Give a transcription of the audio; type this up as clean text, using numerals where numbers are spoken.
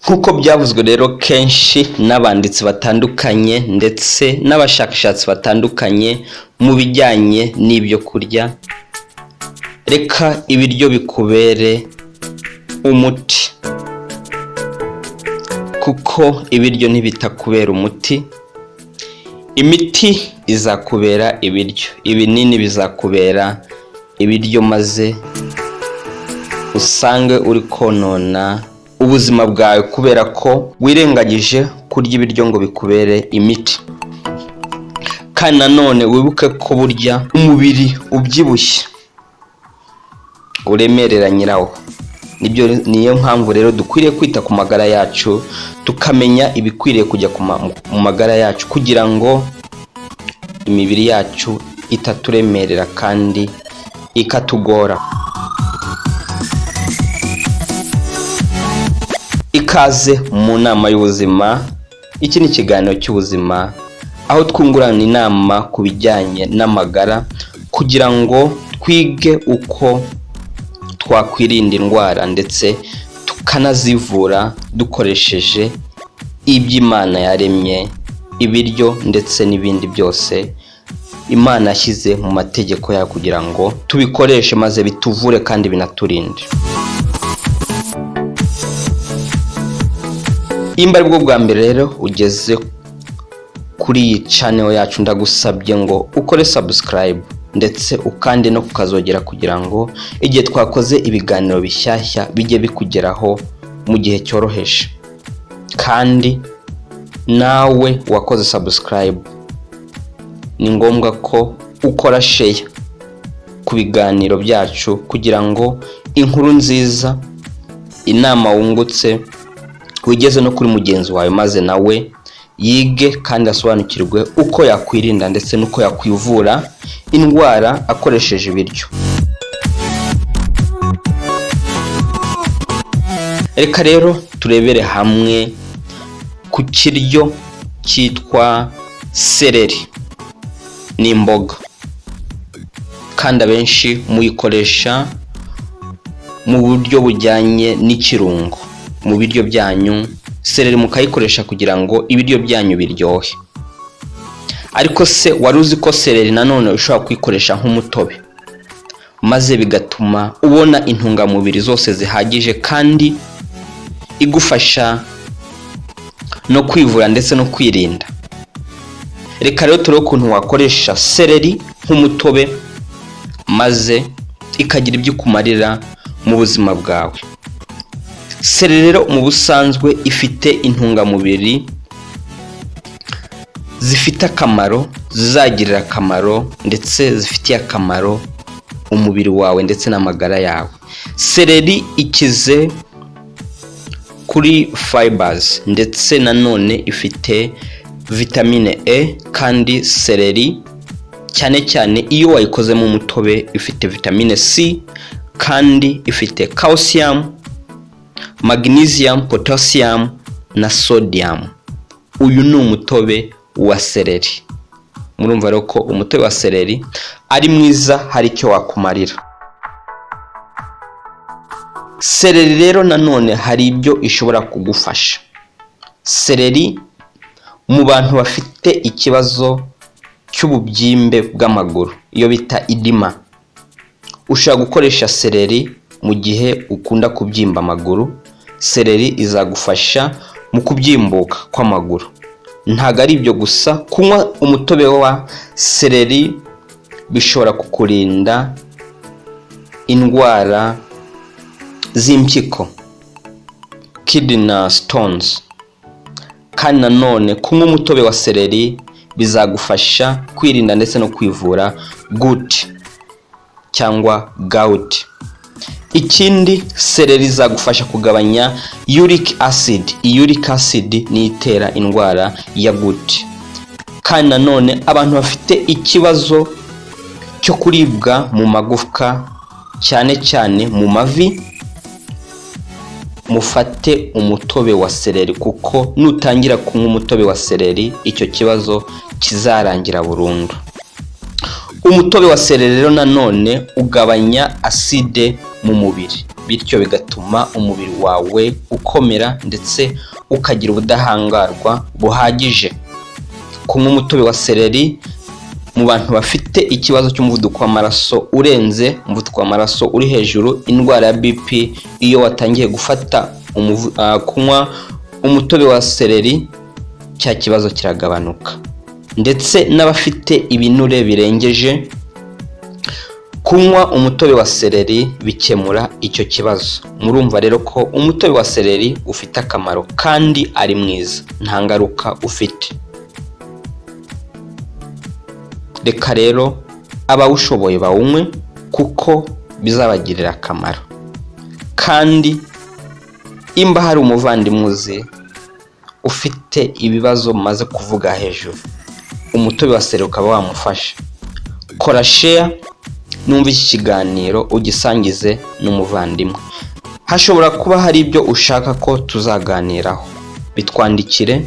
Nk'uko byavuzwe rero kenshi n'abanditsi batandukanye ndetse n'abashakashatsi batandukanye mu bijyanye n'ibyo kurya, reka ibiryo bikubere umuti, kuko ibiryo ntibitakubera umuti, imiti izakubera ibiryo, ibinini bizakubera ibiryo, maze usange uri konona ubuzima bwawe kubera ko wirengagije kurya ibiryo ngo bikubere imiti. Kandi nanone wibuke ko burya umubiri ubyibushye uremerera nyirawo. Nibyo, niyo mpamvu rero dukwiriye kwita ku magara yacu, tukamenya ibikwiriye kujya mu magara yacu kugira ngo imibiri yacu itaturemerera kandi ikatugora. Ikaze mu nama y'ubuzima. Iki ni ikiganiro cy'ubuzima aho twungurana inama ku bijyanye n'amagara kugira ngo twige uko twakwirinda indwara ndetse tukanazivura dukoresheje ibyo Imana yaremye, ibiryo ndetse n'ibindi byose Imana yashyize mu mategeko yayo kugira ngo tubikoreshe maze bituvure kandi binaturinde. Nimba aribwo bwa mbere rero ugeze kuri iyi channel yacu, ndagusabye ngo ukore subscribe ndetse ukande no kukazogera kugira ngo igihe twakoze ibiganiro bishyashya bijye bikugeraho mu gihe cyoroheje. Kandi nawe wakoze subscribe, ni ngombwa ko ukora share ku biganiro byacu kugira ngo inkuru nziza, inama wungutse, wigeze no kuri mugenzi wawe, maze nawe yige kandi asobanukirwe uko yakwirinda ndetse n'uko yakwivura indwara akoresheje ibiryo. Reka rero turebere hamwe ku kiryo cyitwa seleri. Ni imboga kandi abenshi muyikoresha mu buryo bujyanye n'ikirungo mu biryo byanyu, seleri mukayikoresha kugira ngo ibiryo byanyu biryohe. Ariko se wari uzi ko seleri nanone ushobora kuyikoresha nk'umutobe, maze bigatuma ubona intungamubiri zose zihagije kandi igufasha no kwivura ndetse no kwirinda? Reka rero turebe ukuntu wakoresha seleri nk'umutobe maze ikagira ibyo ikumarira mu buzima bwawe. Seleri rero mu busanzwe ifite intungamubiri zifite akamaro, zizagirira akamaro ndetse zifitiye akamaro umubiri wawe ndetse n'amagara yawe. Seleri ikize kuri fibers ndetse nanone ifite vitamine E, kandi seleri cyane cyane iyo wayikozemo umutobe ifite vitamine C kandi ifite calcium, magnesium, potassium na sodium. Uyu ni umutobe wa seleri. Murumva rero ko umutobe wa seleri ari mwiza, hari icyo wakumarira. Seleri rero nanone hari ibyo ishobora kugufasha. Seleri mu bantu bafite ikibazo cy'ububyimbe bw'amaguru, iyo bita edema, ushobora gukoresha seleri mu gihe ukunda kubyimba amaguru. Seleri izagufasha mu kubyimbuka kw'amaguru. Ntabwo ari ibyo gusa, kunywa umutobe wa seleri bishobora kukurinda indwara z'impyiko, kidney stones. Kandi nanone kunywa umutobe wa seleri bizagufasha kwirinda ndetse no kwivura goutte cyangwa gout. Ikindi, seleri izagufasha kugabanya uric acid. Iyi uric acid niyo itera indwara ya goutte. Kandi nanone abantu bafite ikibazo cyo kuribwa mu magufwa, cyane cyane mu mavi, mufate umutobe wa seleri, kuko nutangira kunywa umutobe wa seleri icyo kibazo kizarangira burundu. Umutobe wa seleri rero nanone ugabanya aside mu mubiri. Bityo bigatuma umubiri wawe ukomera ndetse ukagira ubudahangarwa buhagije. Kunywa umutobe wa seleri mu bantu bafite ikibazo cy'umuvuduko w'amaraso urenze, umuvuduko w'amaraso uri hejuru, indwara ya BP, iyo watangiye gufata kunywa umutobe wa seleri, cya kibazo kiragabanuka. Ndetse n'abafite ibinure birengeje, kunywa umutobe wa seleri bikemura icyo kibazo. Murumva rero ko umutobe wa seleri ufite akamaro kandi ari mwiza, nta ngaruka ufite. Reka rero abawushoboye bawunywe kuko bizabagirira akamaro. Kandi imba hari umuvandimwe uzi ufite ibibazo maze kuvuga hejuru, umutobe wa seleri ukaba wamufasha, kora share numva iki kiganiro, ugisangize n'umuvandimwe. Hashobora kuba hari ibyo ushaka ko tuzaganiraho, bitwandikire.